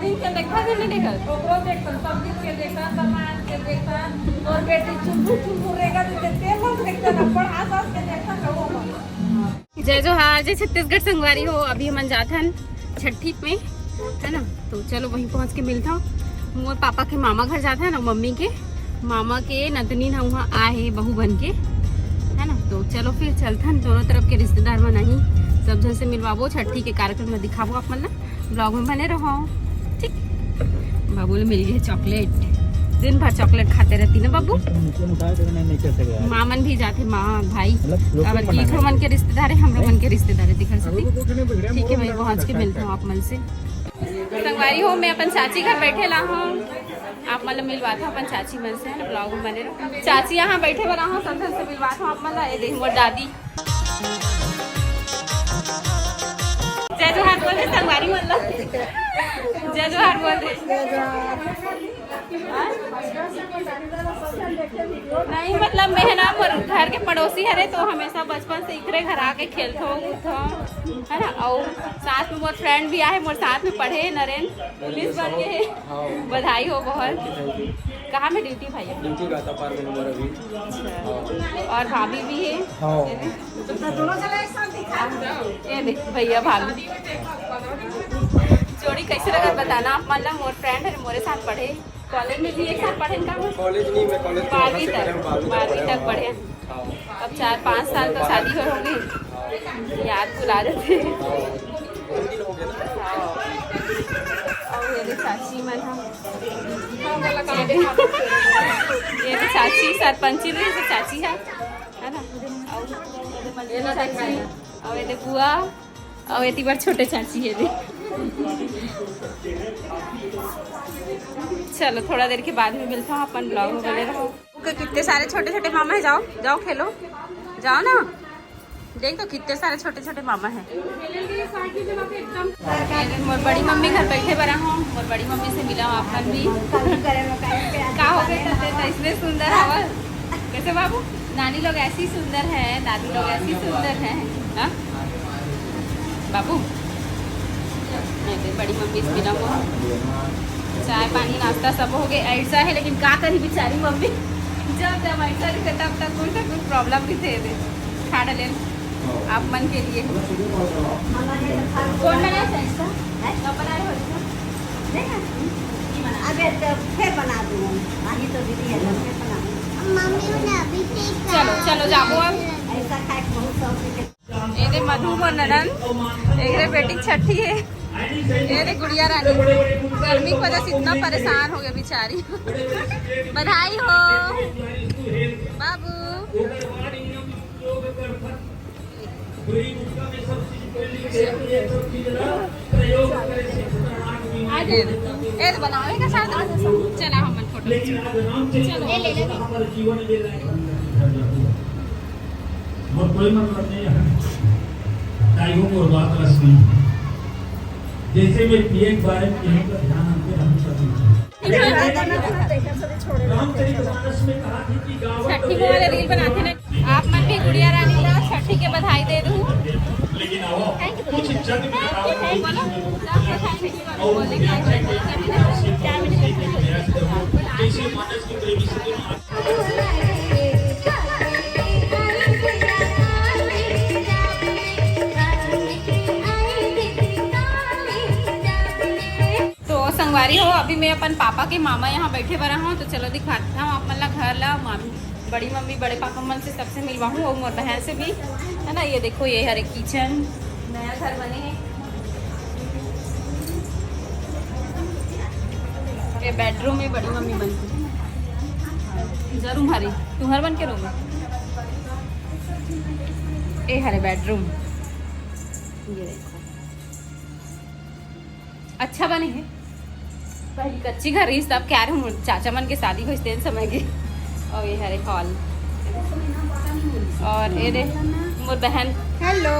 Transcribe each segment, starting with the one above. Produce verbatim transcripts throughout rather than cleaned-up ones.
दिन के देखा कि नहीं देखा? ओकरो देखता, सब दिन के देखता, सामान के देखता, और बेटी चुलबुल चुलबुल रहेगा तो तेल लोग देखता ना, बड़ा सास के देखता ना वो। जय जोहार, जय छत्तीसगढ़ संगवारी हो। अभी हमन जात हन छट्ठी में, है ना? तो चलो वहीं पहुँच के मिलता हूँ। मोर पापा के मामा घर जात हन ना, मम्मी के मामा के नतनी ना वहाँ आए हे बहू बन के, है ना? तो चलो फिर चलथन, दोनों तरफ के रिश्तेदार मन आही, सब झन से मिलवाबो, छट्ठी के कार्यक्रम में दिखाबो आप मन ला। ब्लॉग में बने रहो। ठीक, बाबू ले मिल गए चॉकलेट। दिन भर चॉकलेट खाते रहती ना बाबू। मामन भी जाते, माँ भाई। अब की हमन के रिश्तेदार है, हम लोगन के रिश्तेदार है, दिखा सकती। ठीक है भाई, पहुँच के मिलता हूँ आप मन से। संगवारी हो, मैं अपन चाची घर बैठे ला हूँ, आप मन ला मिलवाता हूँ अपन चाची मन से, है ना? ब्लॉग में बने रहो। चाची यहाँ बैठे बना हो, सब झन से मिलवाता हूँ आप मन ला। ये देखो मोर दादी। जय जोहार बोल दे संगवारी मन ला। जय जोहार बोल दे। नहीं, मतलब मैं ना मोर घर के पड़ोसी हरे, तो हमेशा बचपन से इकरे घर आके खेलथो उठो, है ना? और साथ में मोर फ्रेंड भी आहे, मोर साथ में पढ़े नरेंद्र, पुलिस बन गए है। बधाई हो बहुत। कहाँ में ड्यूटी भैया? ड्यूटी रहता पार्क में मोर अभी। अच्छा। और भाभी भी है। हाँ। ये देख भैया भाभी जोड़ी कैसे लगत बताना आप मन ला। मोर फ्रेंड है, मोरे साथ पढ़े, कॉलेज में भी एक साथ पढ़े का? कॉलेज नहीं, मैं कॉलेज के बारहवीं तक, बारहवीं तक पढ़े। हाँ। अब चार पाँच साल तो शादी हो गई, याद भुला देते। हाँ। और ये भी चाची मन हम, ये भी चाची सरपंची रही तो चाची है, है ना? और ये भी चाची, और ये बुआ, और ये बार छोटे चाची है भी। चलो थोड़ा देर के बाद में मिलता हूँ, अपन ब्लॉग में बने रहो। ओके, कितने सारे छोटे छोटे मामा है, जाओ जाओ खेलो, जाओ ना। देख तो कितने सारे छोटे छोटे मामा है। मोर बड़ी मम्मी घर बैठे बरा हूँ, मोर बड़ी मम्मी से मिला हूँ आप मन भी। का हो गए तते तो इसमें सुंदर हवा। कैसे बाबू? नानी लोग ऐसी सुंदर है, दादी लोग ऐसी सुंदर है। हाँ बाबू, नहीं तो बड़ी मम्मी से मिला हूँ। चाय पानी नाश्ता सब हो गए, ऐसा है लेकिन का करी बेचारी मम्मी, जब जब ऐसा रहिथे तब तब कुछ ना कुछ प्रॉब्लम भी थे दे। खा डाले आप मन के लिए। कौन बनाए थे इसका? कब बनाए हो इसका? देखा? अबे तो फिर बना दूंगा। आही तो दीदी है, तो फिर बना दूंगा। मम्मी ने अभी से चलो, चलो, जाबो अब। ऐसा खाए के बहुत शौक है। ये दे मधु मोर ननन, एक रे बेटी छठी है। ये दे गुड़िया रानी। गर्मी की वजह से इतना परेशान हो गया बेचारी। बधाई हो बाबू। आज ये तो बनावे का साथ चला हम फोटो खींचो। चलो। और कोई मतलब नहीं है। ताइयों को बात रस नहीं। जैसे मैं पीएम बारे में यहीं पर ध्यान आते हम सब। रामचरित मानस में कहा थी कि गावत छठी में वाले रील बनाते ना। आप मन भी गुड़िया रानी ला छठी के बधाई दे दू। लेकिन आओ, कुछ जग में आओ। बोलो, बोलो, बोलो। जैसे मानस के प्रेमी से तो संगवारी हो, अभी मैं अपन पापा के मामा यहाँ बैठे बरा हूँ, तो चलो दिखाता हूँ आप मन ला घर ला। मामी, बड़ी मम्मी, बड़े पापा मन से सबसे मिलवा हूँ, और मोर बहन से भी, है ना। ये देखो, ये हरे किचन, नया घर बने है। ये बेडरूम है बड़ी मम्मी मन के। जरूर हरे, तुम्हार मन के रूम। ये हरे बेडरूम, ये देखो। अच्छा बने है। पहली कच्ची घर रहिस, तब क्या रहे, मोर चाचा मन के शादी होइस तेन समय के। और ये हरे हॉल। और ये दे मोर बहन। हेलो।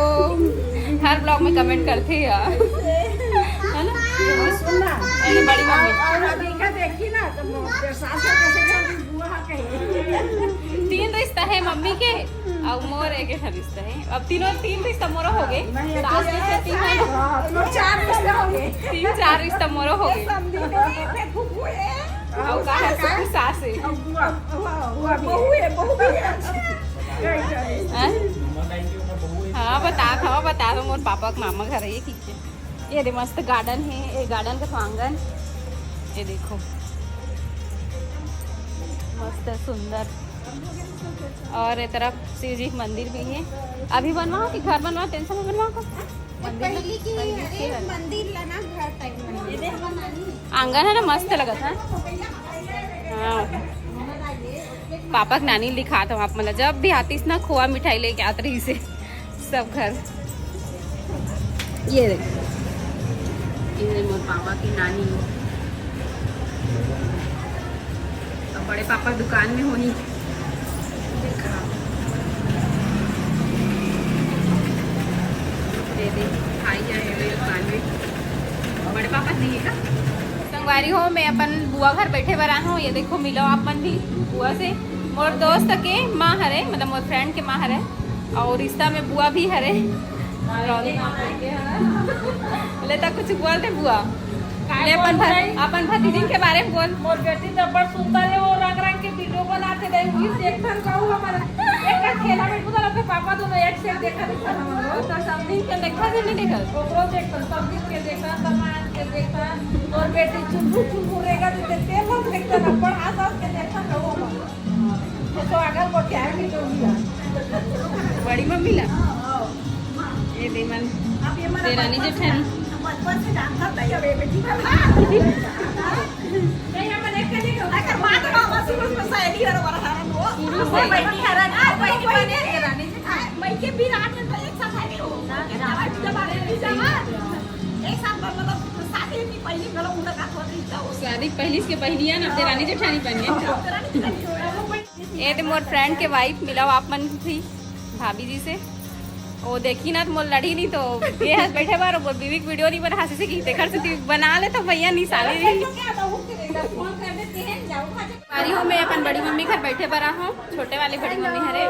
हर ब्लॉग में कमेंट करते हैं यार। है ना? सुन ना। अरे बड़ी मम्मी। और अभी का देखी ना, तो मोर सास कैसे घर में बुआ तीन रिश्ता है मम्मी के, अउ मोर एक ठन रिश्ता है। अब तीनों, तीन रिश्ता मोरो हो गए। सास रिश्ते तीन हो गए। हाँ, तो चार रिश्ता हो गए। तीन चार रिश्ता मोरो हो गए। समधी में एक फूफू है। अउ का है, सब सास है। अब बुआ, बुआ, बुआ, बहू है, बहू भी है। हैं? हाँ, बता था, बता दो, मोर पापा के मामा घर है, ये ठीक है। ये दे, मस्त गार्डन है, ये गार्डन का तो आंगन, ये देखो, मस्त सुंदर। और ये तरफ शिव जी के मंदिर भी है। अभी बनवाओ कि घर बनवाओ, टेंशन में बनवाओ का? मंदिर पहली की पहली की अरे है। मंदिर ला ना घर टाइप में। आंगन है ना, मस्त लगत है। हाँ, पापा के नानी लिखात हूँ आप, मतलब जब भी आतीस ना, खोआ मिठाई लेके आत रही से सब घर। ये देख, ये मोर पापा की नानी। अब बड़े पापा दुकान में होही। देखा, दे दे, खाई जाए मेरे दुकान में। बड़े पापा नहीं है का? संगवारी हो, मैं अपन बुआ घर बैठे बर आए हूँ। ये देखो, मिलो आप मन भी बुआ से। मोर दोस्त के माँ हरे, मतलब मोर फ्रेंड के माँ हरे, और रिश्ता में बुआ भी हरे। ले ता कुछ बोल दे बुआ, ले अपन भ-, अपन भतीजिन के बारे में बोल। मोर बेटी तो बड़ सुंदर है, वो रंग रंग के वीडियो बनाते रहे, वही देखथन कहू हमर एक ठेला में उधर अपने पापा दोनों एक से देखा देखा हमन लोग। तो सब दिन के देखा से नहीं देखा। ओकरो देखथन, सब दिन के देखथन, सामान के देखथन, और बेटी चुनबू चुनबू रहेगा तो देखते लोग देखथन, बड़ हंस हंस के देखथन कहू हमन। तो अगर वो क्या है जो भी है। बड़ी मम्मी ला। ये दे मन। अब ये मन देरानी जेठानी। बचपन से जानता था ये बेटी का। नहीं, हम देख के नहीं कहूँ। अगर बात बाबा से उसमें सहेली और बड़ा हरण हो। शुरू से। बहनी हरण, हाँ, बहनी बने ये रानी जी। हाँ, मैं के भी रात में तो एक साथ है नहीं हो। जब आप जब आप भी जमा, एक साथ मतलब शादी की पहली गलो मुलाकात होती तो उस शादी पहली से पहली है ना, देरानी जेठानी बन गए। ये तो मोर फ्रेंड के वाइफ मिला आप मन भी भाभी जी से। वो देखी ना तो मोर लड़ी नहीं तो ये हंस बैठे बार मोर बीवी के वीडियो नहीं बना हंसी से की तेकर से ती बना ले तो भैया नहीं साली नहीं। फोन कर देते हैं, जाओ खा बारी हो मैं अपन बड़ी मम्मी घर बैठे बर हूँ। छोटे वाली बड़ी मम्मी हरे,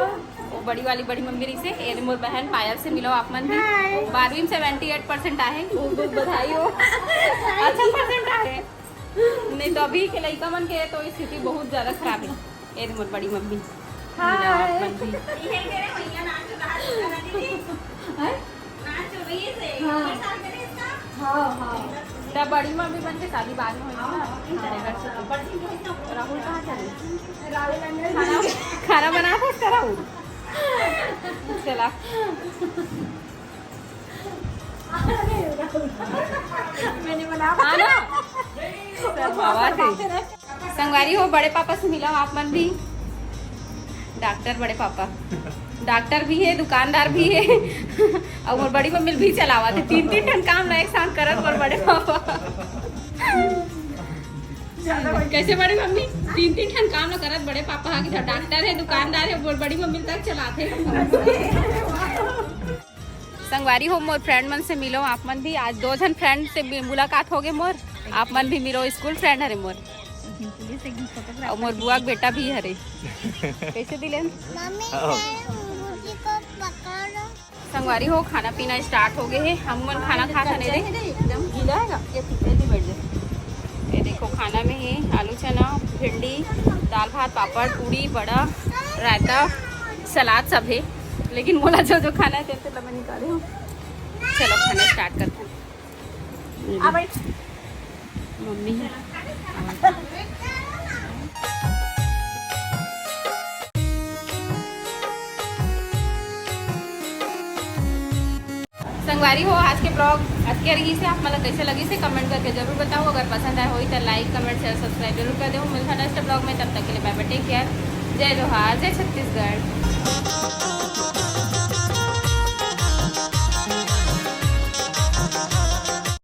वो बड़ी वाली बड़ी मम्मी रही से। ये मोर बहन पायल से मिलो आप मन भी। बारहवीं में सेवेंटी एट परसेंट आए, बहुत बहुत बधाई हो। अच्छा परसेंट आए, नहीं तो अभी के लड़का मन के तो स्थिति बहुत ज्यादा खराब है। ये मोर बड़ी मम्मी मिलो आप मन भी। हाँ, हाँ। तब बड़ी मम्मी बन के शादी बाद में होई ना। राहुल कहाँ चले? राहुल अंदर खाना, खाना बना था उसका राहुल। चला। मैंने बना हाँ ना? सब बाबा थे। संगवारी हो, बड़े पापा से मिला आप मन भी। डॉक्टर बड़े पापा, डॉक्टर भी है, दुकानदार भी है, और मोर बड़ी मम्मी भी चलावा थे। तीन तीन ठन काम ला एक साथ करत मोर बड़े पापा। कैसे बड़ी मम्मी? तीन तीन ठन काम ला करत बड़े पापा हा कि डॉक्टर है, दुकानदार है, मोर बड़ी मम्मी तक चलाते। संगवारी हो, मोर फ्रेंड मन से मिलो आप मन भी। आज दो झन फ्रेंड से भी मुलाकात हो गए मोर। आप मन भी मिलो, स्कूल फ्रेंड हरे मोर। और मोर बुआ के बेटा भी हरे। कैसे दिलेन? मम्मी मैं मुर्गी को पकड़ लो। संगवारी हो, खाना पीना स्टार्ट हो गए है। हम मन खाना खा खाने दे एकदम गीला है ना, ये पीछे ही बैठ जाए। ये देखो, खाना में है आलू चना, भिंडी, दाल भात, पापड़, पूड़ी, बड़ा, रायता, सलाद सब है। लेकिन मोला जो जो खाना है तेरे से मैं निकाले हूँ। चलो खाना स्टार्ट करते हैं। आ भाई। मम्मी। संगवारी हो, आज के ब्लॉग अतके रही से। आप मतलब कैसे लगी से कमेंट करके जरूर बताओ। अगर पसंद आए होई तो लाइक, कमेंट, शेयर, सब्सक्राइब जरूर कर दो। मिलता नेक्स्ट ब्लॉग में, तब तक के लिए बाय बाय, टेक केयर, जय जोहार, जय छत्तीसगढ़।